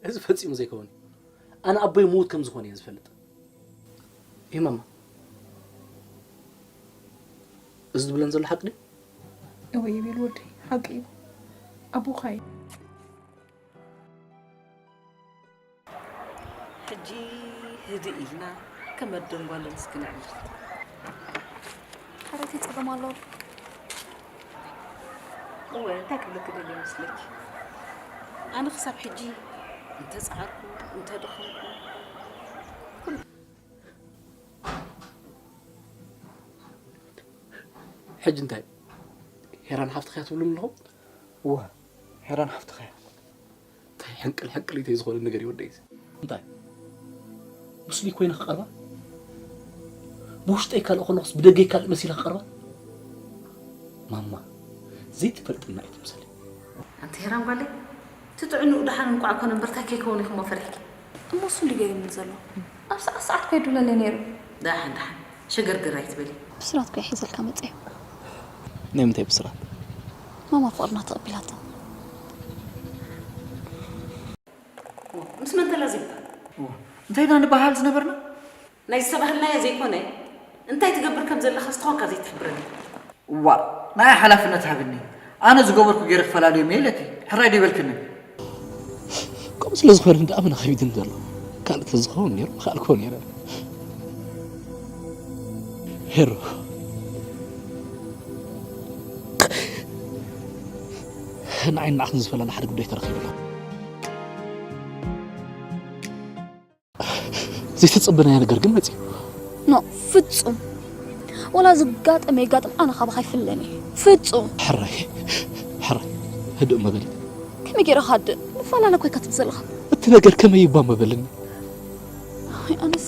እዚ ፈጺሙ ዘይከውን እዩ። ኣነ ኣቦይ ምዉት ከም ዝኾነ እየ ዝፈልጥ። ይህ ማማ፣ እዚ ዝብለን ዘሎ ሓቂ ድዩ? እወ ይብል ወደይ፣ ሓቂ እዩ። ኣቦኻ እዩ። ሕጂ ህድእ ኢልና ከም ኣደን ጓልን እስኪ ነዕልል። ሓረይቲ ጸገም ኣለዎ። እወ፣ እንታይ ክብለኪ ደልየ መስለኪ? ኣነ ክሳብ ሕጂ እንተጻዓርኩ፣ እንተደኸምኩ፣ ኩሉ ሕጂ እንታይ? ሄራን ሓፍትኻ እያ ትብሉኒ ኣለኹም? እወ፣ ሄራን ሓፍትኻ እያ። እንታይ ሕንቅል ሕንቅሊተይ ዝኾነ ነገር እዩ ወደይ። እንታይ? ምስሉይ ኮይነ ክቐርባ? ብውሽጠይ ካልእ ከለኹስ ብደገይ ካልእ መሲላ ክቐርባ? ማማ፣ ዘይትፈልጥና ኣይትምሰሊ። ኣንቲ ሄራን ጓለይ፣ እቲ ጥዕንኡ ደሓን እንቋዕ ኮነ እምበር፣ እንታይ ከይከውን ኢኹሞ ፈሪሕኪ? እሞ እሱ እንዲ ገይሩኒ ዘሎ። ኣብ ሰዓት ሰዓት ከይዱለለ ነይሩ። ደሓን፣ ደሓን። ሸገርግር ኣይትበሊ። ብስራት እኮ ሒዘልካ መጽየ። ናይ ምንታይ ብስራት? ማማ ፍቕርና ተቐቢላቶ። ኦ፣ ምስ መን ተላዚብካ? ኦ፣ እንታይ ኢና ንበሃል ዝነበርና? ናይ ዝተባህልናዮ ዘይኮነ፣ እንታይ ትገብር ከም ዘለኻ ዝተኾንካ ዘይትሕብረኒ። እዋእ፣ ንዓይ ሓላፍነት ሃብኒ። ኣነ ዝገበርኩ ገይረ ክፈላልዮም እየ ኢለኪ፣ ሕራይ ዶ ይበልክኒ? ከምኡ ስለ ዝኾነ እንዳ ኣመና ከቢድኒ ዘሎ። ካልእ ተዝኸውን ነይሩ፣ ምኸኣልክዎ ነይረ። ሄሮ፣ ንዓይ ንዓኽን ዝፈላሊ ሓደ ጉዳይ ተረኺቡ ኣሎ። ዘይተጸበናዮ ነገር ግን መጺኡ። ኖ፣ ፍጹም። ወላ ዝጋጠመ ይጋጥም፣ ኣነ ካባኻ ኣይፍለን እየ። ፍጹም። ሕራይ፣ ሕራይ፣ ህድእ እሞ በሊ። ከመይ ገይረ ክሃድእ? ንፈላለ እኮ ኢካ ትብል ዘለኻ። እቲ ነገር ከመይ ይባ እሞ በልኒ። ኣይ፣ ኣነስ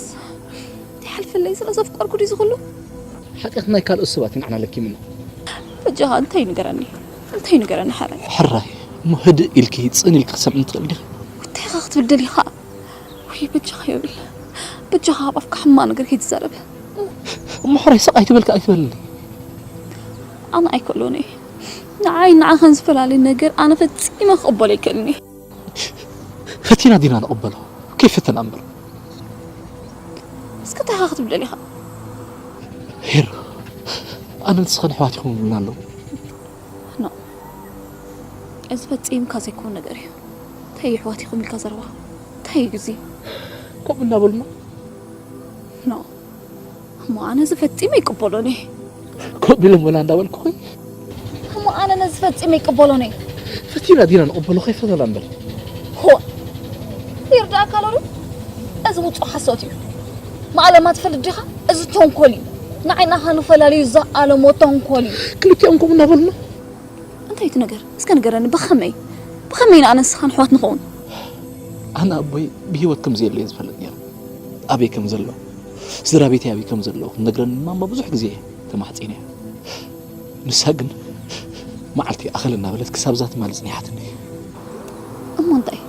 ይሓልፈለይ ስለ ዘፍቀርኩ ድዩ ዝኹሉ? ሓጢኣት ናይ ካልኦት ሰባት እዩ ንዓና ለኪምና። በጃኻ እንታይ ንገረኒ? እንታይ ንገረኒ ሓራይ? ሕራይ፣ እሞ ህድእ ኢልኪ፣ ጽን ኢልኪ ክትሰምዕኒ ትኽእሊ ዲኺ? እንታይ ኢኻ ክትብል ደሊኻ? ውይ፣ በጃኻ ዮቤል፣ በጃኻ ኣብ ኣፍካ ሕማቕ ነገር ከይትዛረብ። እሞ ሕራይ ስቕ ኣይትበልካ ኣይትበልኒ። ኣነ ኣይክእሎን እየ። ንዓይ ንዓኻን ዝፈላለ ነገር ኣነ ፈጺመ ክቕበሎ ኣይክእልን እየ። ፈቲና ዲና ንቕበሎ? ከይፈተና እምበር። እስከ እንታይ ኢኻ ክትብል ደሊኻ? ሄር፣ ኣነ ንስኽን ኣሕዋት ኢኹም ይብሉና ኣለዉ። ኖ፣ እዚ ፈጺምካ ዘይከውን ነገር እዩ። እንታይ እዩ ኣሕዋት ኢኹም ኢልካ ዘረባ? እንታይ እዩ እዚ? ከምኡ እናበሉና? ኖ፣ እሞ ኣነ እዚ ፈጺመ ይቅበሎን እየ። ከምኡ ኢሎም ወላ እንዳበልኩኺ? እሞ ኣነ ነዚ ፈጺመ ይቅበሎን እየ። ፈቲና ዲና ንቕበሎ ከይፈተና እምበር። ሆ፣ ይርዳእካ ኣሎ ዶ? እዚ ውጹእ ሓሶት እዩ። ማዕለማ ትፈልጥ ዲኻ? እዚ ተንኮል እዩ። ንዓይ ንዓኻ ንፈላለዩ ዝኣለሞ ተንኮል እዩ። ክልቲኦም ከምኡ እናበሉና? እንታይ እቲ ነገር? እስከ ንገረኒ፣ ብኸመይ? ብኸመይ ንኣነ ንስኻን ኣሕዋት ንኸውን? ኣነ ኣቦይ ብህይወት ከም ዘየሎ እየ ዝፈልጥ ነይረ። ኣበይ ከም ዘሎ፣ ስድራ ቤተይ ኣበይ ከም ዘለዉ ክትነግረኒ ማማ ብዙሕ ግዜ እየ ተማሕጺነያ። ንሳ ግን መዓልቲ ኣኸለ እናበለት ክሳብ እዛ ትማሊ ጽኒሓትኒ። እሞ እንታይ?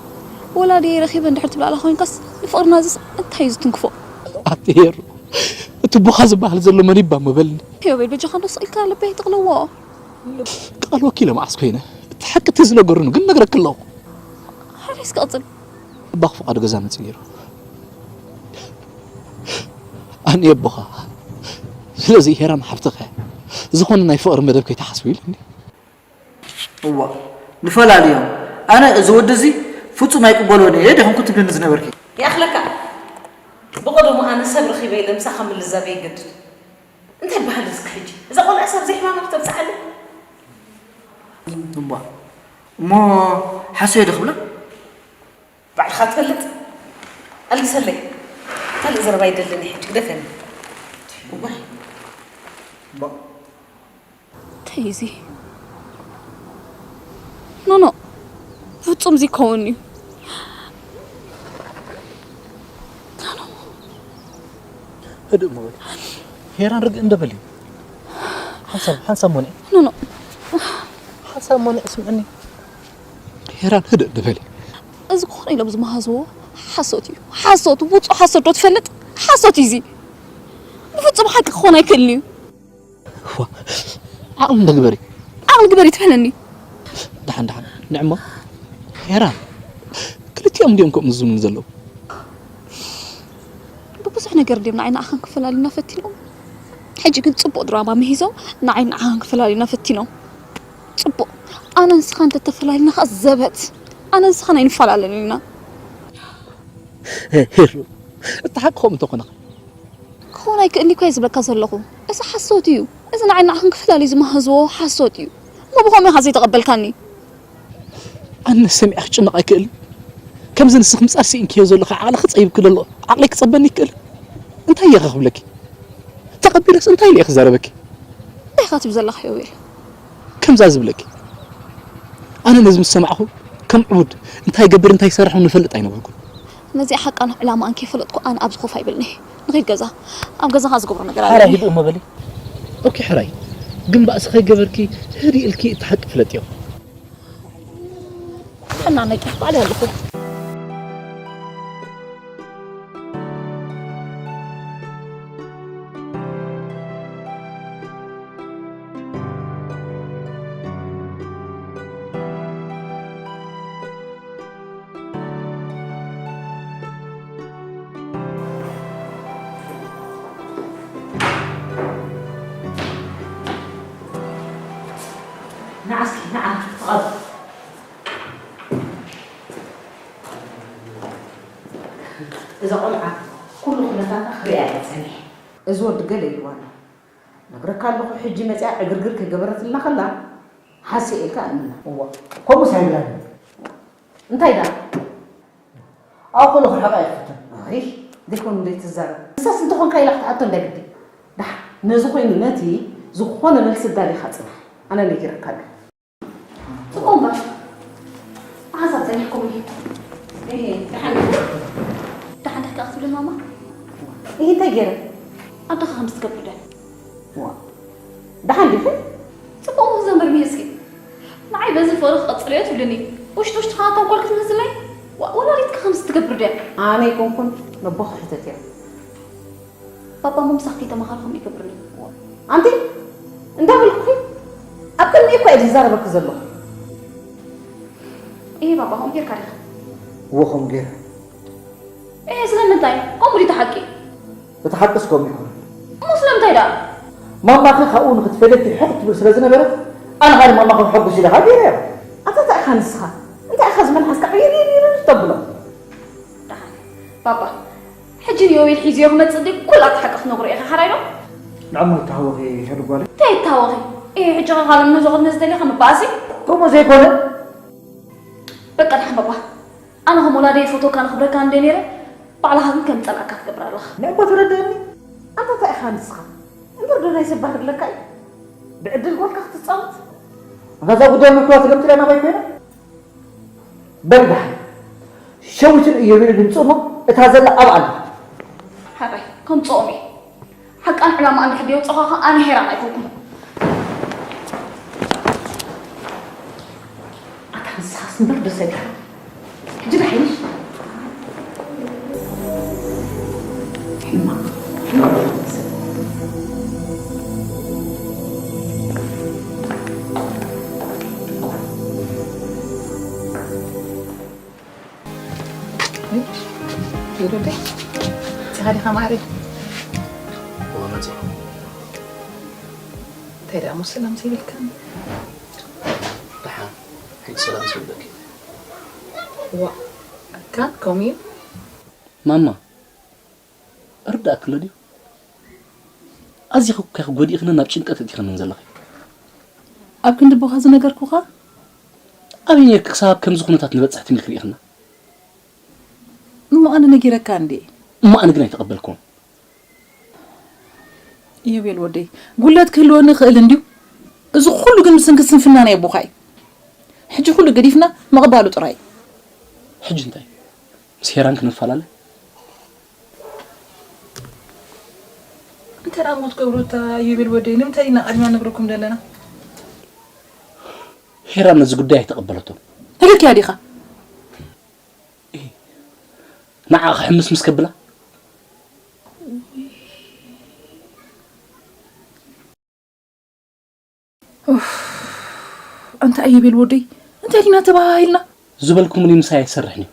ወላዲየይ ረኺበ እንድሕር ትብላላ ኮይንካስ ንፍቕርና እዚስ እንታይ እዩ ዝትንክፎ? ኣቲ ሄሩ፣ እቲ ቦኻ ዝበሃል ዘሎ መን ይባ እሞ በልኒ። ዮቤል፣ በጃኻ እንዶ ስቕ ኢልካ ልበይ ኣይትቕለዎ። ክቐልወኪ ኢለ መዓስ ኮይነ? እቲ ሓቂ ተዝነገሩኒ ግን ነግረኪ ኣለኹ። ሓራይ እስከ ቀጽል። ኣባኺ ፍቓዱ ገዛ መጺኡ ነይሩ። ኣነ ኣቦኻ። ስለዚ ሄራን ሓፍትኻ ዝኾነ ናይ ፍቕሪ መደብ ከይትሓስቡ ኢሉኒ። እዋ፣ ንፈላልዮም። ኣነ እዚ ወዲ እዚ ፍጹም ኣይቅበሎን እየ ዲኹም ክትብልኒ ዝነበርኪ? ይኣኽለካ። ብቐደሙ ኣነ ሰብ ረኺበ ኢለ ምሳኻ ምልዛብ የገድድ። እንታይ በሃል እስከ ሕጂ? እዛ ቆልዓ ሳብ ዘይሕማማ ክተብጽሓለይ? እሞ፣ እሞ ሓሶየ ዶ ክብላ? ባዕልኻ ትፈልጥ? ኣልግሰለይ። ካልእ ዘረባ ኣይደልን ሕጂ፣ ግደፈኒ። እዋይ። እሞ፣ እንታይ እዩ እዚ? ኖ፣ ኖ። ፍጹም ዘይከውን እዩ። ኖ፣ ኖ። ህድእ እሞ በል። ሄራን ርግእ እንደ በል እዩ። ሓንሳብ፣ ሓንሳብ ሞኒዕ። ኖ፣ ኖ። ሓንሳብ ሞኒዕ ስምዕኒ። ሄራን ህድእ እንደ በል። እዚ ክኾነ ኢሎም ዝመሃዝዎ ሓሶት እዩ። ሓሶት፣ ውጹእ ሓሶት ዶ ትፈልጥ? ሓሶት እዩ እዚ። ብፍጹም ሓቂ ክኾን ኣይክእልን እዩ። ዋ፣ ዓቕሊ እንደ ግበሪ። ዓቕሊ ግበሪ ትበለኒ? ደሓን፣ ደሓን። ንዕሞ። ሄራን፣ ክልቲኦም እንዲኦም ከምኡ ዝብሉኒ ዘለዉ። ብብዙሕ ነገር ድዮም ንዓይ ንዓኻን ክፈላልዩና ፈቲኖም። ሕጂ ግን ጽቡቕ ድራማ ምሂዞም ንዓይ ንዓኻን ክፈላልዩና ፈቲኖም። ጽቡቕ። ኣነ ንስኻ እንተተፈላሊና ኸኣ ዘበት። ኣነ ንስኻ ናይ ንፈላለን ኢና። ሄሉ፣ እቲ ሓቂ ከምኡ እንተኾነ ክኸውን ኣይክእልን እኮ እየ ዝብለካ ዘለኹ። እዚ ሓሶት እዩ። እዚ ንዓይ ንዓኽን ክፈላልዩ ዝመሃዝዎ ሓሶት እዩ። እሞ ብኸመይ ኢኻ ዘይተቐበልካኒ? ኣነ ሰሚዐ ክጭነቕ ኣይክእልን። ከምዚ ንስኺ ምጻር ስኢንክዮ ዘለኺ ዓቕሊ ክጸይብኪ ዘሎ ዓቕሊ ክጸበኒ ይክእል። እንታይ እየ ክብለኪ? ተቐቢለስ እንታይ ኢለ እየ ክዛረበኪ? እንታይ ኢኻ ትብል ዘለኻ ዮቤል? ከምዛ ዝብለኪ ኣነ ነዚ ምስ ሰማዕኹ ከም ዕቡድ እንታይ ይገብር እንታይ ይሰርሕ ንፈልጥ ኣይነበርኩን። ነዚኣ ሓቃን ዕላማኣን ከይፈለጥኩ ኣነ ኣብዚ ኮፍ ኣይብልን እየ። ንኺድ ገዛ። ኣብ ገዛኻ ዝገብሮ ነገር ሓራይ ኣለኒ። ሂዱ እሞ በሊ። ኦኬ ሓራይ ግን ባእሲ ከይገበርኪ ህድእ ኢልኪ እቲ ሓቂ ፍለጥዮ። ሕና ናይ ጫፍ ባዕለይ ኣለኹ። ንዓ እስኪ ንዓ ተቐበል። እዛ ቆልዓ ኩሉ ኩነታታ ክሪኣ እየ ጸኒሐ። እዚ ወዲ ገለ ኢልዋ ኣሎ። ነግረካ ኣለኹ ሕጂ መጺኣ ዕግርግር ከይገበረትልና ከላ ሓስየ ኢልካ ኣእምና። እዋ ከምኡስ ኣይብላን። እንታይ ደኣ? ኣብኡ ከለኹ ሕቓ እየ ክፍትን። ኣይ ዘይኮኑ እንዶ ትዛረብ። ንሳስ እንተኾንካ ኢላ ክትሓቶ እንታይ ግዲ? ደሓን ነዚ ኮይኑ ነቲ ዝኾነ መልሲ ኣዳሊኻ ጽናሕ። ኣነ ነጊረካ ኣለኹ። ጽቡቕ እምበር ብሓንሳብ ጸኒሕኩም እዩ። እሄ ደሓን ዲኻ? ደሓን ዲኻ ክትብል ማማ? እሄ እንታይ ገይረ? ኣደኻ ከምዚ ትገብር ዶ? ዋ ደሓን ዲኺ? ጽቡቕ ምኽሪ ዘንበር ሚሂዝኪ። ንዓይ በዚ ፍቕሪ ክቕጽል እየ ትብልኒ። ውሽጢ ውሽጥኻ ተንኮል ክትምህዝለይ? ዋ- ወላዲትካ ከምዚ ትገብር ድያ? ኣነ ኣይኮንኩን ነቦኺ ሕተትዮ። ባባ እሞ ምሳኺ ከይተማኸረ ከምኡ ይገብር ነይሩ። ኣንቲ እንዳበልኩኺ ኣብ ቅድሚኡ እኮ እየ ዝዛረበኪ ዘለኹ። እየ ባባ ከምኡ ጌርካ ዲኻ? እወ ከምኡ ገይረ። እየ ስለምንታይ? ከምኡ ድዩ እቲ ሓቂ? እቲ ሓቅስ ከምኡ ኣይኮነን። እሞ ስለምንታይ ደኣ? ማማኺ ካብኡ ንኽትፈልየኪ ሕቕ ትብል ስለ ዝነበረት ኣነ ኸኣ ንማማኺ ከሐጉስ ኢለ ኸኣ ገይረዮ። ኣታ እንታይ ኢኻ ንስኻ? እንታይ ኢኻ ዝመልሓስካ ዕይርይርይር ተብሎ? ደሓን ባባ ሕጂ ንዮቤል ሒዝዮ ክመጽእ ድዩ ኩላ እቲ ሓቂ ክትነግሮ ኢኻ ሓራይ ዶ? ንዓሞ ይተሃወኺ ሄሉ ጓለይ። እንታይ ይተሃወኺ? እየ ሕጂ ኸ ካልእ ንዞ ክትመጽእ ደሊኻ ምባእሲ? ከምኡ ዘይኮነ። በቃ ደሓን ባባ ኣነ ከም ወላደይ ይፈትወካ ንኽብረካ እንደ ነይረ ባዕልኻ ግን ከም ዝጸልኣካ ትገብር ኣለኻ። ንዕቦ ትረድእኒ? ኣንታ እንታይ ኢኻ ንስኻ? እምበር ዶ ናይ ሰብ ባህሪ ኣለካ እዩ? ብዕድል ጓልካ ክትጻወት? ኣንታ እዛ ጉዳይ ምልክዋ ትገምጥላ ናባይ ኮይና? በል ደሓን ሸዊትን እዮቤልን ይምጽኡ እሞ እታ ዘላ ኣብኣ ኣላ። ሓራይ ከምጽኦም እየ። ሓቃን ዕላማ እንድሕር ደየውጸኻ ኸኣ ኣነ ሄራን ኣይኮንኩን። ኣታ ንስኻስ እምበር ዶ ሰዲኻ? ሕጂ ዶ ሓይሽ? ሕማቕ ሕማቕ ሰብ። ይሩደይ ቲኻ ዲኻ ማዕረይ? እወ መፂኹ። እንታይ ደኣ እሞ ሰላም ዘይብልካኒ? ደሓን ሕጂ ሰላም ዝብለኪ። ዋ ኣካን ከምኡ እዩ። ማማ እርዳእኪ ኣሎ ድዩ? ኣዚኺ እኮ ኢኺ ጎዲእክንን ናብ ጭንቀት እቲኽንን ዘለኺ። ኣብ ክንዲ ኣቦኻ ዝነገርኩኻ ኣበይ ኔርኪ ክሳብ ኣብ ከምዚ ኩነታት ንበጽሕ ትምክሪ ኢኽና? እሞ ኣነ ነጊረካ እንዴ? እሞ ኣነ ግን ኣይተቐበልክዎን። ኢዮቤል ወደይ፣ ጉድለት ክህልወኒ ይኽእል እንድዩ። እዚ ኩሉ ግን ብሰንኪ ስንፍና ናይ ኣቦኻ እዩ። ሕጂ ኩሉ ገዲፍና ምቕባሉ ጥራይ እዩ። ሕጂ እንታይ? ምስ ሄራን ክንፈላለ? እንታይ ደኣ እሞ ትገብሩ እታ ኢዮቤል ወደይ፣ ንምንታይ ኢና ቅድሚያ ነግረኩም ዘለና? ሄራን ነዚ ጉዳይ ኣይተቐበለቶን። ተገኪያ ዲኻ? እሂ። ንዓኣ ክሕምስ ምስ ከብላ? ኡፍ፣ ኣንታ ኣየቤል ወደይ፣ እንታይ ዲና ተባሃሂልና? ዝበልኩምኒ ምሳይ ኣይሰርሕን እዩ።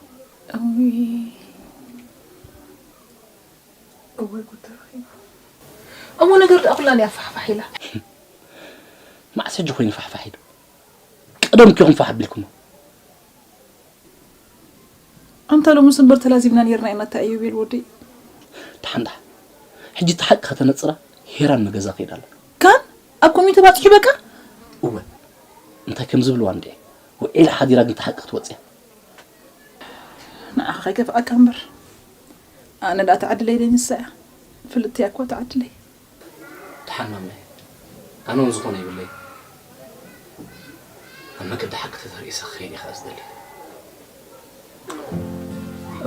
እወ ጉድ ተረኺቡ። እሞ ነገር ደኣ ኩላ እያ ፋሕፋሕ ኢላ። መዓስ ሕጂ ኮይኑ ፋሕፋሕ ኢሉ? ቀደም ኪኹም ፋሕ ኣቢልኩሞ። ኣንታ ሎምስ እምበር ተላዚብና ኔርና ኢና፣ እንታይ እዩ ቤል ወዲ? ደሓን ደሓን። ሕጂ እቲ ሓቂ ከተነጽራ ሄራን ንገዛ ከይዳ ኣላ። ካን ኣብ ኮሚቴ ባጽሑ በቃ? እወ። እንታይ ከም ዝብልዋ እንዴ? ውዒላ ሓዲራ ግን እቲ ሓቂ ክትወጽእ እያ። ንዓኻ ከይከፍኣካ እምበር። ኣነ ደኣ ተዓድለይ ደይ ንሳ እያ። ፍልጥቲ እያ እኮ ተዓድለይ። ደሓን ማመ፣ ኣነ እውን ዝኾነ ይብለይ። ኣብ መገዲ ሓቂ ተተርእሰ ክኸይድ እየ ከዓ ዝደሊ።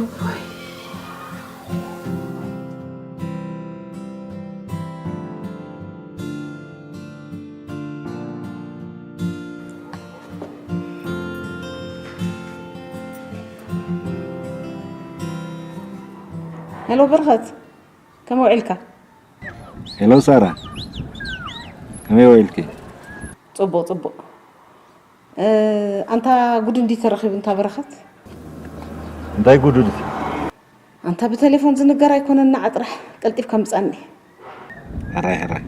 እዋይ። ሄሎ በረኸት፣ ከመይ ውዒልካ? ሄሎ ሳራ፣ ከመይ ውዒልኪ? ጽቡቕ፣ ጽቡቕ። እ፣ ኣንታ ጉድ እንዲ ተረኺቡ እንታ በረኸት? እንታይ ጉድ ድዩ? ኣንታ ብቴሌፎን ዝንገር ኣይኮነን፣ ንዓ ጥራሕ ቀልጢፍካ ምጻኒ። ሕራይ፣ ሕራይ፣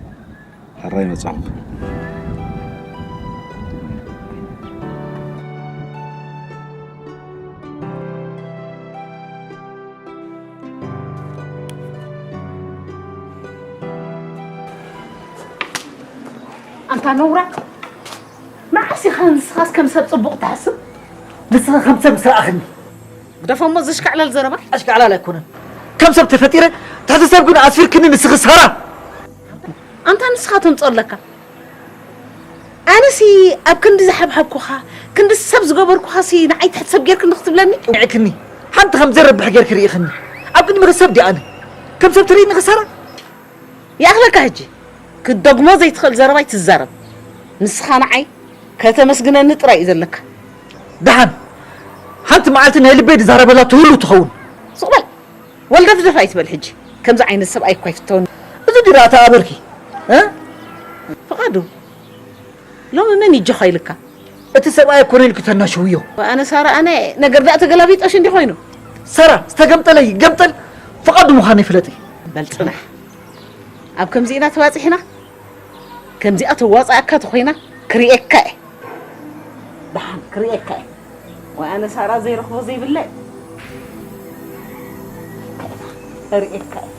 ሕራይ መጻኹ። ኣንታ ነውራ፣ መዓስ ኢኻ ንስኻስ ከም ሰብ ጽቡቕ ትሓስብ? ንስኻ ከም ሰብ ምስ ረኣኽኒ። ግደፎ እሞ ዘሽካዕለል ዘረባ። ኣሽካዕላል ኣይኮነን። ከም ሰብ ተፈጢረ፣ ትሕቲ ሰብ ግን ኣስፊርክኒ ንስኺ ሳራ። ኣንታ ንስኻ ተምጾ ኣለካ። ኣነሲ ኣብ ክንዲ ዝሓብሓብኩኻ፣ ክንዲ ሰብ ዝገበርኩኻሲ ንዓይ ትሕቲ ሰብ ጌርክኒ ክትብለኒ? ንዕክኒ። ሓንቲ ከም ዘይረብሕ ጌርኪ ርኢኽኒ። ኣብ ቅድሚኺ ሰብ ድየ ኣነ? ከም ሰብ ትርእይኒ ሳራ? ይኣኽለካ ሕጂ። ክትደግሞ ዘይትኽእል ዘረባ ኣይትዛረብ። ንስኻ ንዓይ ከተመስግነኒ ጥራይ እዩ ዘለካ። ደሓን፣ ሓንቲ መዓልቲ ናይ ልበይ ዝዛረበላ ትህሉ ትኸውን። ሱቕ በል። ወልደፍደፍ ኣይትበል ሕጂ። ከምዚ ዓይነት ሰብኣይ እኳ ኣይፍተውን። እዚ ድዩ ደኣ ተኣበርኪ? እ? ፍቓዱ፣ ሎሚ መን ይጀኻ ኢልካ? እቲ ሰብኣይ እኮ ነው ኢልኪ ተናሽውዮ። ኣነ ሳራ፣ ኣነ ነገር ደኣ ተገላቢጦሽ እንዲ ኮይኑ። ሳራ፣ ዝተገምጠለ ይገምጠል፣ ፍቓዱ ምዃነይ ፍለጢ። በል ጽናሕ። ኣብ ከምዚ ኢና ተባጺሕና? ከምዚኣ ተዋጻኣካ ተኾይና ክርእየካ እየ። ደሓን ክርእየካ እየ። ወይ ኣነ ሳራ ዘይረኽቦ ዘይብለይ። ርእየካ እየ።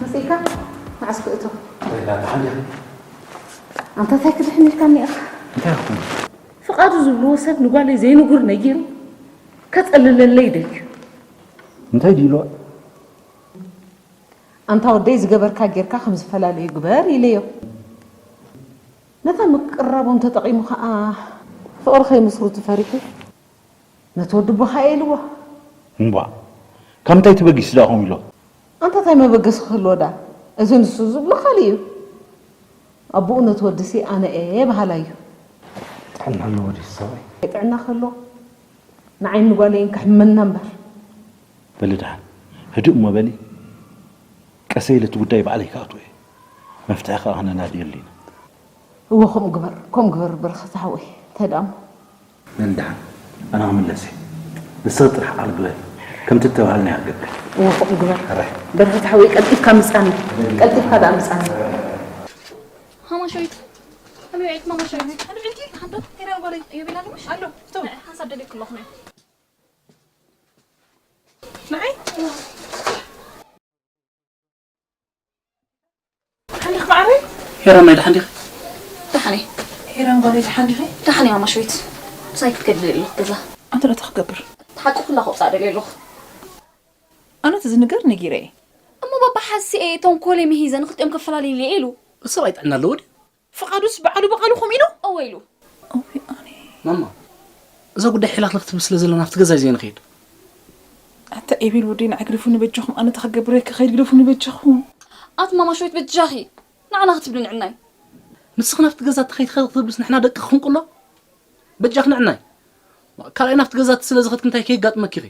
መጺእካ? መዓስ ክእቶ? ወይላ፣ ደሓን ዲኺ? ኣንታ እንታይ ክድሕን ኢልካኒ ኢኻ? እንታይ ይኹን? ፍቓዱ ዝብልዎ ሰብ ንጓለይ ዘይንጉር ነጊሩ ከጸልለለይ ደልዩ። እንታይ ድዩ ኢልዋ? ኣንታ ወደይ ዝገበርካ ጌርካ ከም ዝፈላለዩ ግበር ኢለዮ። ነታ ምቅርራቦም ተጠቒሙ ኸኣ ፍቕሪ ከይምስርቱ ፈሪሑ ነቲ ወዲ ቦኻ እየ ኢልዎ። እምቧ፣ ካብ ምንታይ ተበጊሱ ደኣ ከምኡ ኢሎ? ኣንታ እንታይ መበገሲ ክህልዎ ደኣ? እዚ ንሱ ዝብሎ ካልእ እዩ። ኣቦኡ ነቲ ወድሲ ኣነ እየ በሃላይ እዩ። ጥዕና ኣለዎ ድዩ ሰብኣይ? ጥዕና ከሎ ንዓይን ንጓለይን ከሕመና እምበር። በሊ ደሓን ህድእ እሞ በሊ። ቀሰይ ኢለ እቲ ጉዳይ ባዕለይ ክኣትዎ እየ። መፍትሒ ከኣ ክነናድየሉ ኢና። እወ ከምኡ ግበር፣ ከምኡ ግበር በረኸት ሓወይ። እንታይ ደኣ እሞ? በሊ ደሓን ኣነ ክምለስ እየ። ንስኺ ጥራሕ ቃል ግበሪ። ከምቲ እተባሃልናዮ ክገብር። እወ ከምኡ ግበር። ሕራይ። በረኸት ሓወይ ቀልጢፍካ ምጻኒ። ቀልጢፍካ ደኣ ምጻኒ። ሃማሸዊት። ኣበይ ውዒልኪ ማማ ሸዊት? ኣነ ውዒልኪ? ሓንቶ ሄራን ጓለይ። እዮብ ኢላ ኣለሽ? ኣሎ። እቶ። ንዒ፣ ሓንሳብ ደልየኪ ኣለኹ፣ ንዒ። ንዒ። ደሓን ዲኺ ማዓረይ? ሄራን ናይ ደሓን ዲኺ? ደሓን እየ። ሄራን ጓለይ ደሓን ዲኺ? ደሓን እየ ማማ ሸዊት። ምሳይ ክትከዲ ደልየ ኣለኹ ገዛ። ኣንተ እንታይ ክገብር? እቲ ሓቂ ኩላ ከውፅኣ ደልየ ኣለኹ። ኣነ እቲ ዝንገር ነጊረ እየ። እሞ ባባ ሓሲኤ ተንኮለይ ምሂዘ ንክልቲኦም ከፈላልይለይ ኢሉ። ሰብኣይ ጥዕና ኣለዎ ድዩ? ፍቓዱስ በዓሉ ብቓሉ ከምኡ ኢሉ? እወ ኢሉ። እውይ ኣነ። ማማ፣ እዛ ጉዳይ ሒላኽልኽ ትብል ስለ ዘላ ናብቲ ገዛ እዩ ዘይንኸይድ። ኣታ ኤቤል ወደይ ንዓ ግደፉኒ በጃኹም፣ ኣነ እንታይ ክገብር እየ፣ ክኸይድ ግደፉኒ በጃኹም። ኣቲ ማማ ሸዊት በጃኺ፣ ንዓና ክትብሊ ንዕናይ። ንስኺ ናብቲ ገዛ ተኸይትኸዲ ክትብልስ ንሕና ደቂ ክንቁሎ? በጃኽ ንዕናይ። ካልኣይ ናብቲ ገዛ ስለ ዝኸድኪ እንታይ ከየጋጥመኪ ኢኺ?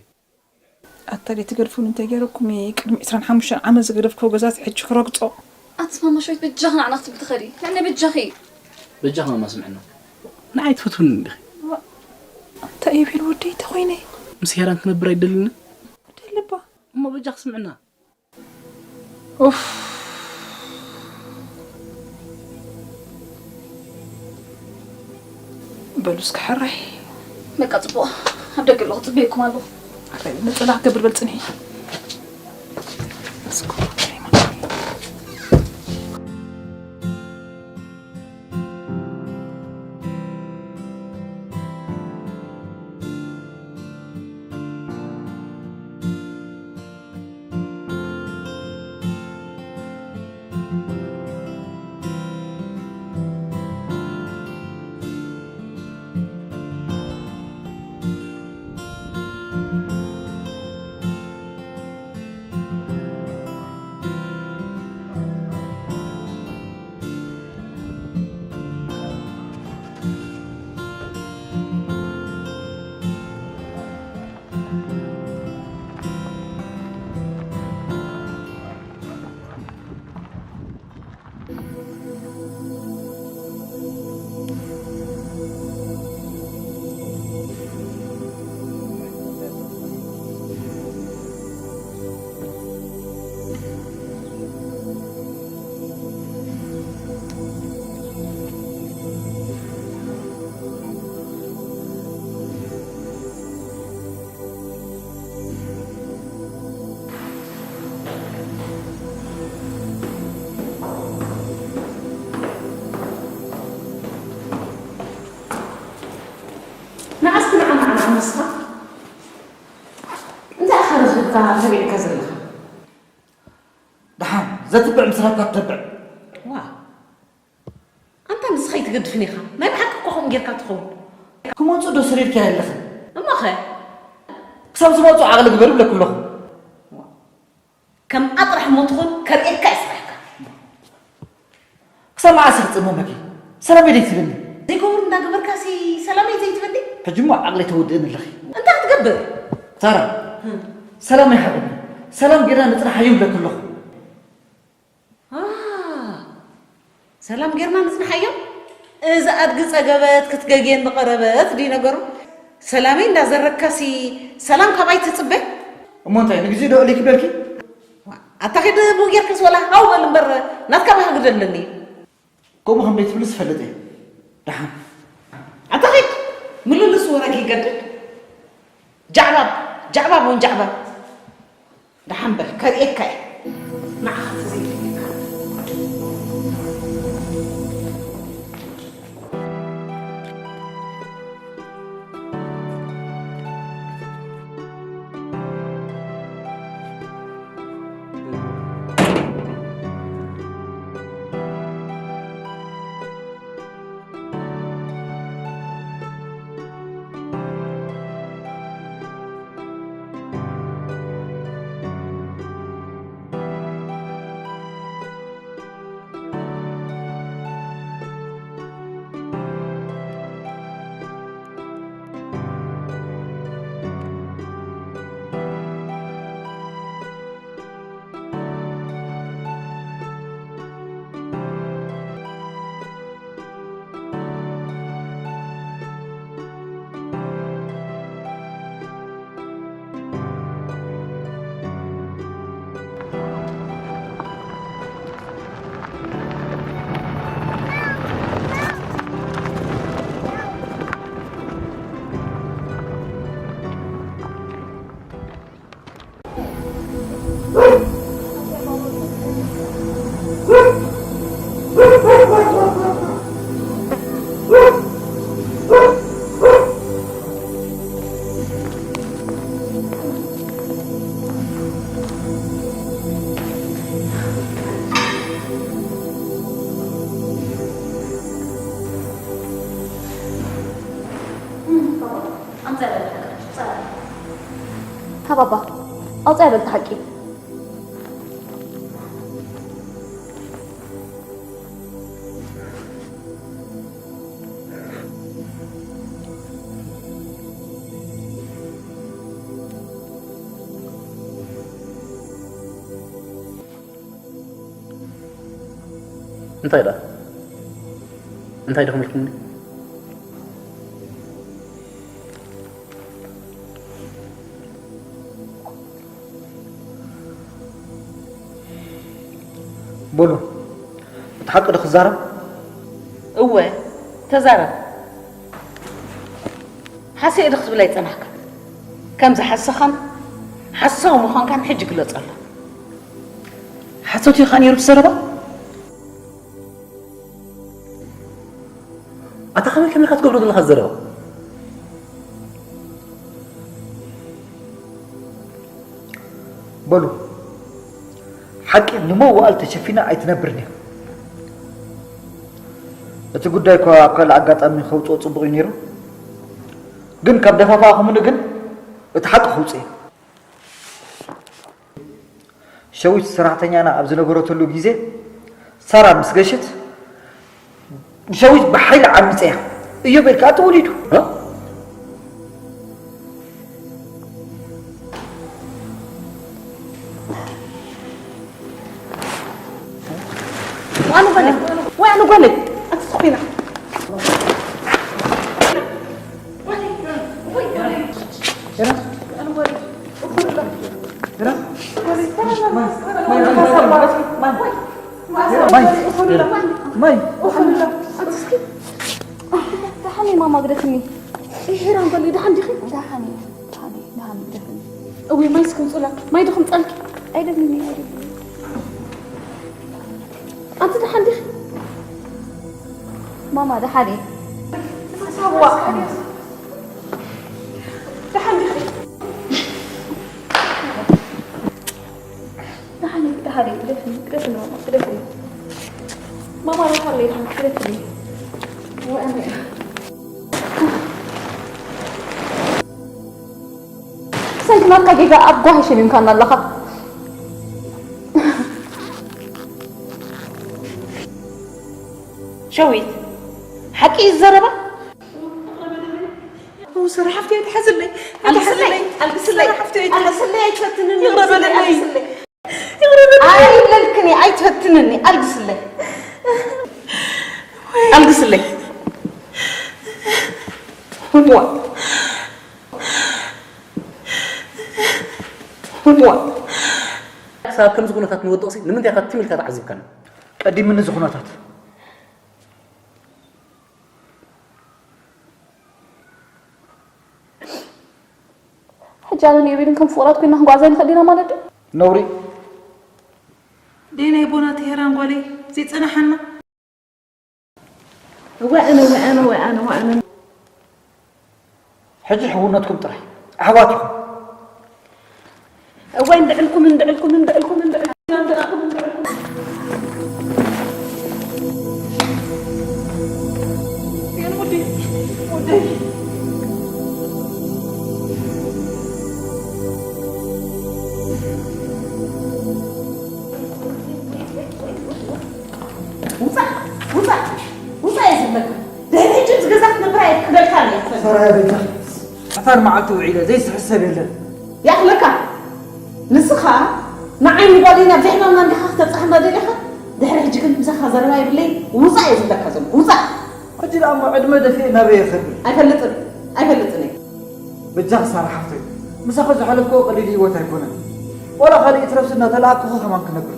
ኣታ ደይ ትገድፉን እንተ ገይረኩም ቅድሚ ዕስራን ሓሙሽተን ዓመት ዝገደፍክዎ ገዛ ሕጂ ክረግጾ። ኣቲ ማማ ሸዊት በጃኺ ንዓና ክትብሊ ትኸዲ። ንዕናይ በጃኺ። በጃኺ ማማ ስምዕና። ንዓይ ትፈትውኒ እንዲኺ። ኣታ ኤቤል ወደይ ተኾይነ። ምስ ሄራን ክነብር ኣይደልን። ደልባ። እሞ በጃኺ ስምዕና። ኡፍ። በሉ እስከ ሕራይ። በቃ ጽቡቕ። ኣብ ደገ ኣለኹ፣ ጽበየኩም ኣለኹ። ሕራይ፣ ነጸላ ክገብር በል ጽንሒ። እስኩ፣ ሕራይ ማለት። መዓስ ንዓና ዓና ንስኻ? እንታይ ኢኻ ረኺብካ ተቢዕካ ዘለኻ? ደሓን ዘትብዕ ምስ ረኸብካ ትተብዕ። ዋ፣ ኣንታ ንስኻ ኣይትገድፍን ኢኻ። ናይ ብሓቂ እኮ ከምኡ ጌርካ ትኸውን። ክመጹ ዶ ሰሪርካዮ ኣለኽን? እሞኸ? ክሳብ ዝመጹ ዓቕሊ ግበሩ ይብለኪ ኣለኹ። ከም ኣጥራሕ እሞ ትኹን ከርእየካ እየ ስራሕካ። ክሳብ መዓስ ክጽመመኪ? ሰላመይ ደይትብልኒ? ዘይገብሩ እንዳገበርካሲ ሰላመይ ዘይትብልኒ? ሕጂ እሞ ዓቕለይ ተወድእኒ ኣለኺ። እንታይ ክትገብር? ሳራ፣ ሰላመይ ሓቕኒ። ሰላም ጌርና ንጽንሓዮም ይብለኪ ኣለኹ። አ፣ ሰላም ጌርና ንጽንሓዮም? እዛ ኣድጊ ጸገበት ክትገግየኒ ቀረበት ድዩ ነገሩ? ሰላመይ እንዳዘረግካሲ ሰላም ካባይ ትጽበ? እሞ እንታይ ንግዜኡ ዶ እልይ ክብለልኪ? ዋ፣ ኣታ ኺድ ብኡ ጌርካስ ወላ ሃው በል እምበር ናትካ ባህጊ ደለኒ። ከምኡ ከም ዘይትብልስ እፈልጥ እየ። ደሓን። ኣታ ኺድ ምልልስ ወረ ከይገድድ። ጃዕባብ፣ ጃዕባብ እውን ጃዕባብ። ደሓን በል፣ ከርእየካ እየ። ንዓኻ ተዘይርእየካ። ኣምጻ በል ሓቂ፣ ኣምጻ። ሃባባ፣ ኣውጻ በል ሓቂ። እንታይ ደኣ እንታይ ደኹም ኢልኩምኒ? በሉ፣ እቲ ሓቂ ዶ ክዛረብ? እወ፣ ተዛረብ። ሓሰየ ዶ ክትብል ኣይጸናሕካን? ከም ዝሓሰኻን ሓሳዊ ምዃንካን ሕጂ ግለጸሎም። ሓሶት እዩ ኸኣ ነይሩ እቲ ዘረባ? ኣታ ከመይ ከመይ ኢኻ ትገብሮ ዘለኻ ዘረባ? በሉ፣ ሓቂ ንመዋእል ተሸፊና ኣይትነብርን እያ። እቲ ጉዳይ እኳ ኣብ ካልእ ኣጋጣሚ ከውፅኦ ፅቡቕ እዩ ነይሩ፣ ግን ካብ ደፋፋእኹምኒ ግን እቲ ሓቂ ከውፅእ እዩ። ሸዊት ሰራሕተኛና ኣብ ዝነበረትሉ ግዜ ሳራ ምስ ገሸት ንሸዊት ብሓይሊ ዓሚፀያ። እዮብ ኢልካ ተወሊዱ። እ? ኣነ ጓለይ፣ ወይ ኣነ ጓለይ፣ ኣቲ ስኩና። ማይ። ደሓን እየ ማማ፣ ግደፍኒ። ይሄራን በሊ፣ ደሓን ዲኺ? ደሓን እየ፣ ደሓን እየ፣ ደሓን እየ፣ ግደፍኒ። እውይ፣ ማይ እስኪ ምጹላ። ማይ ዶ ክምጻልኪ? ኣይደግምኒ፣ ኣይደግምኒ። ኣንቲ ደሓን ዲኺ? ማማ፣ ደሓን እየ። ሳዋ። ደሓን ዲኺ? ደሓን እየ፣ ደሓን እየ፣ ግደፍኒ፣ ግደፍኒ ማማ፣ ግደፍኒ። ማማ፣ ሮታ ኣለይ፣ ደሓን ግደፍኒ። ወኣነ። ክሳይ ናትካ ጌጋ ኣብ ጓሂ ሸሚምካና ኣለኻ። ሸዊት፣ ሓቂ እዩ ዝዘረባ? እው፣ ሰራ ሓፍተይ ኣይትሓዝለይ፣ ኣልግስለይ፣ ኣይትሓዝለይ። ኣልግስለይ፣ ሰራ ሓፍተይ ኣይትሓዝ-፣ ኣልግስለይ፣ ኣይትፈትንኒ፣ ይቕረ በለለይ። ኣልግስለይ። ይቕረ በለለይ። ኣይብለልክን እየ፣ ኣይትፈትንኒ፣ ኣልግስለይ። ኣልግስለይ። ዋ። ዋ። ክሳብ ከምዚ ኩነታት ንወድቕሲ ንምንታይ ኢኻ ትም ኢልካ ተዓዚብካና? ቀዲምኒ እዚ ኩነታት። ሕጂ ኣነን እዮቤልን ከም ፍቑራት ኮይና ክንጓዓዝ ኣይንኽእል ኢና ማለት ድዩ? ነውሪ። ደይ ናይ ቦና ትሄራን ጓለይ ዘይጸናሓና። እወ ኣነ፣ እወ ኣነ፣ እወ ኣነ፣ እወ ኣነ። ሕጂ ሕውነትኩም ጥራይ። ኣሕዋት ኢኹም። እወ እንድዕልኩም፣ እንድዕልኩም፣ እንድዕልኩም፣ እንድዕልኩም፣ እንድዕልኩም፣ እንድዕልኩም። የን ወደይ፣ ወደይ። ውፃእ፣ ውፃእ፣ ውፃእ እየ ዝብለካ። ድሕሪ ሕጂ ኣብዚ ገዛ ክትነብር ኣይፍቅደልካን እየ። ሰራየ በጃ። ዕፋር መዓልቲ ውዒለ ዘይስሕሰብ የለን። ይኣኽለካ። ንስኻ ንዓይ ንጓለይ ናብ ዘይሕማምና እንዲኻ ክተብፅሓና ደሊኻ? ድሕሪ ሕጂ ግን ምሳኻ ዘረባ የብለይን። ውፃእ እየ ዝብለካ ዘለኹ። ውፃእ። ሕጂ ደኣ እሞ ዕድመ ደፊኤ ናበይ እየ ክብል? ኣይፈልጥን። ኣይፈልጥን እየ። በጃኺ ሳራ ሓፍተይ፣ ምሳኺ ዝሓለፍክዎ ቀሊል ህይወት ኣይኮነን። ዋላ ካልእ ይትረፍስ እናተላኣክኹ ከማን ክነብር።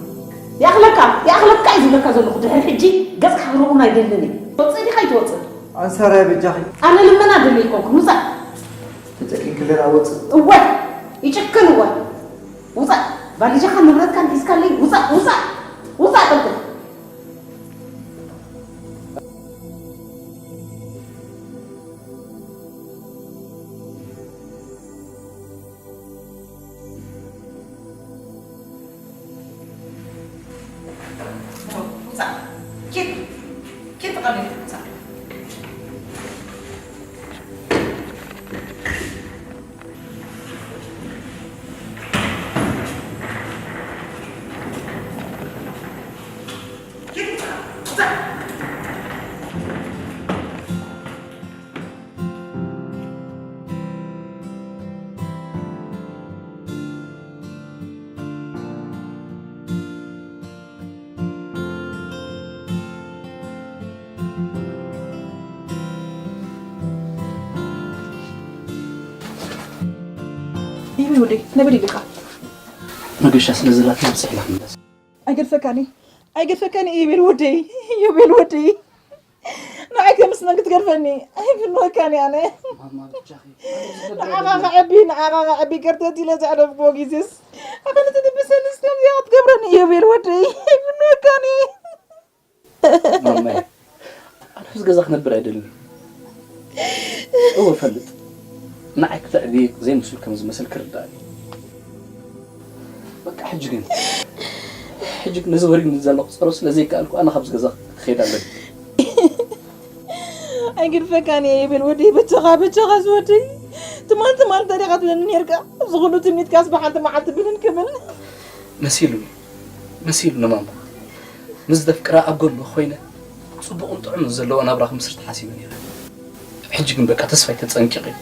ይኣኽለካ፣ ይኣኽለካ እዩ ዝብለካ ዘለኹ። ድሕሪ ሕጂ ገጽካ ክርእውን ኣይደልን እየ። ትወጽእ ዲኻ ኣይትወጽእ? ኣንሳራይ በጃኺ። ኣነ ልመና ደሊ ኣይኮንኩን። ውጻእ። ተጨኪንክለይ ኣወጽእ። እወ፣ ይጭክን እወ። ውጻእ። ቫሊጃኻን ንብረትካን ሒዝካለይ ውጻእ፣ ውጻእ። ውጻእ በልኩ። ወደይ ነበል ኢልካ መገሻ ስለ ዘላትና ብፅሒና ክንመለስ። ኣይገድፈካኒ ኣይገድፈካኒ እዮቤል ወደይ እዮቤል ወደይ ንዓይ ከምስነን ክትገድፈኒ ኣይፍንወካኒ ኣነ ማማ ብቻኺ ንዓኻ ከዕቢ ንዓኻ ከዕቢ ከርተት ኢለ ዘዕለፍክዎ ግዜስ ኣኸልቲ ድብሰንስ ከምዚኣ ክትገብረኒ እዮቤል ወደይ ኣይፍንወካኒ ማማይ ኣነ ኣብዚ ገዛ ክነብር ኣይደልን። እወ ፈልጥ ንዓይ ክተዕቢ ዘይምስል ከም ዝመስል ክርዳእኒ። በቃ ሕጂ ግን ሕጂ ግን ነዚ ወሪድ ዘሎ ክፀሮ ስለ ዘይከኣልኩ ኣነ ካብዚ ገዛ ክኸይድ ኣለኒ። ኣይግድፈካን እየ ይብል ወደይ በቸኻ በቸኻ ዝወደይ ትማል ትማል እንተ ዲኻ ትብለኒ ነርካ እዚ ኩሉ ትምኒትካስ ብሓንቲ መዓልቲ ብንን ክብል መሲሉኒ መሲሉኒ ማማ ምስ ዘፍቅራ ኣብ ጎኑ ኮይነ ፅቡቕን ጥዑምን ዘለዎ ናብራ ክምስርት ሓሲበ ነይረ። ሕጂ ግን በቃ ተስፋይ ተፀንቂቐ እዩ።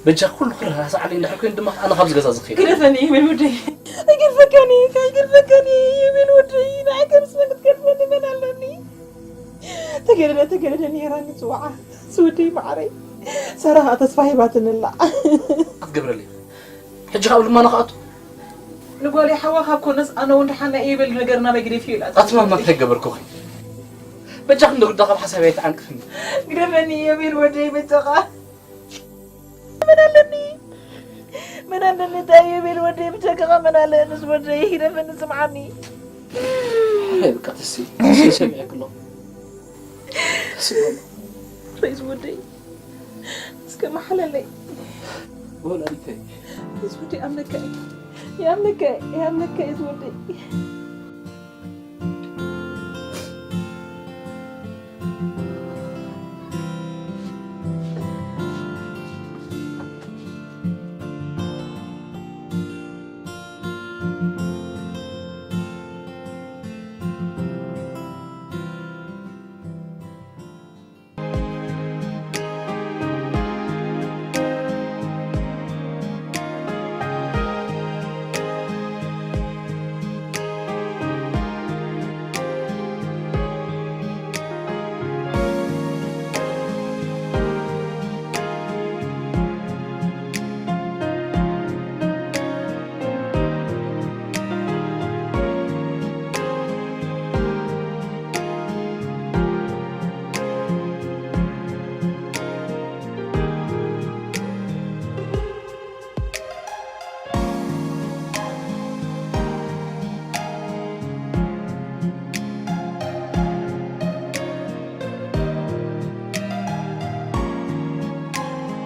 በጃ ኩሉ ክረሳሳዓለይ እንድሕር ኮይኑ ድማ ኣነ ካብዚ ገዛ ዝኸይድ ግደፈኒ ይብል ወደይ ኣይግድፈካን እየ ኣይግድፈካን እየ ይብል ወደይ ንዓይ ከምስለ ክትገድፈኒ መን ኣለኒ ተገደደ ተገደደ ነይራ ንፅዋዓ ዝወደይ ማዕረይ ሰራኻ ተስፋ ሂባትንላ ክትገብረለይ ሕጂ ካብ ልማና ክኣቱ ንጓለይ ሓዋ ካብ ኮነስ ኣነ እውን ደሓና እየ በል ነገር ናበይ ግደፍ እዩ ኢላ ኣቲ ማማ እንታይ ገበርኩኺ? በጃ ክንደ ጉዳ ካብ ሓሳብ ኣይተዓንቅፍኒ። ግደፈኒ እየ በል ወደይ በጃኻ መን ኣለኒ መን ኣለኒ እንታይ እየ በል ወደይ ብጀካኻ መን ኣለ ንስ ወደይ ግደፈኒ ስምዓኒ ሕራይ በቃ ተሲ ተሲ ሰሚዐ ክሎ ተሲ ማማ ሬዝ ወደይ እስከ መሓለለይ ወላዲተይ እዚ ወደይ ኣምነካ እዩ ይኣምነካ ይኣምነካ እዩ ዝወደይ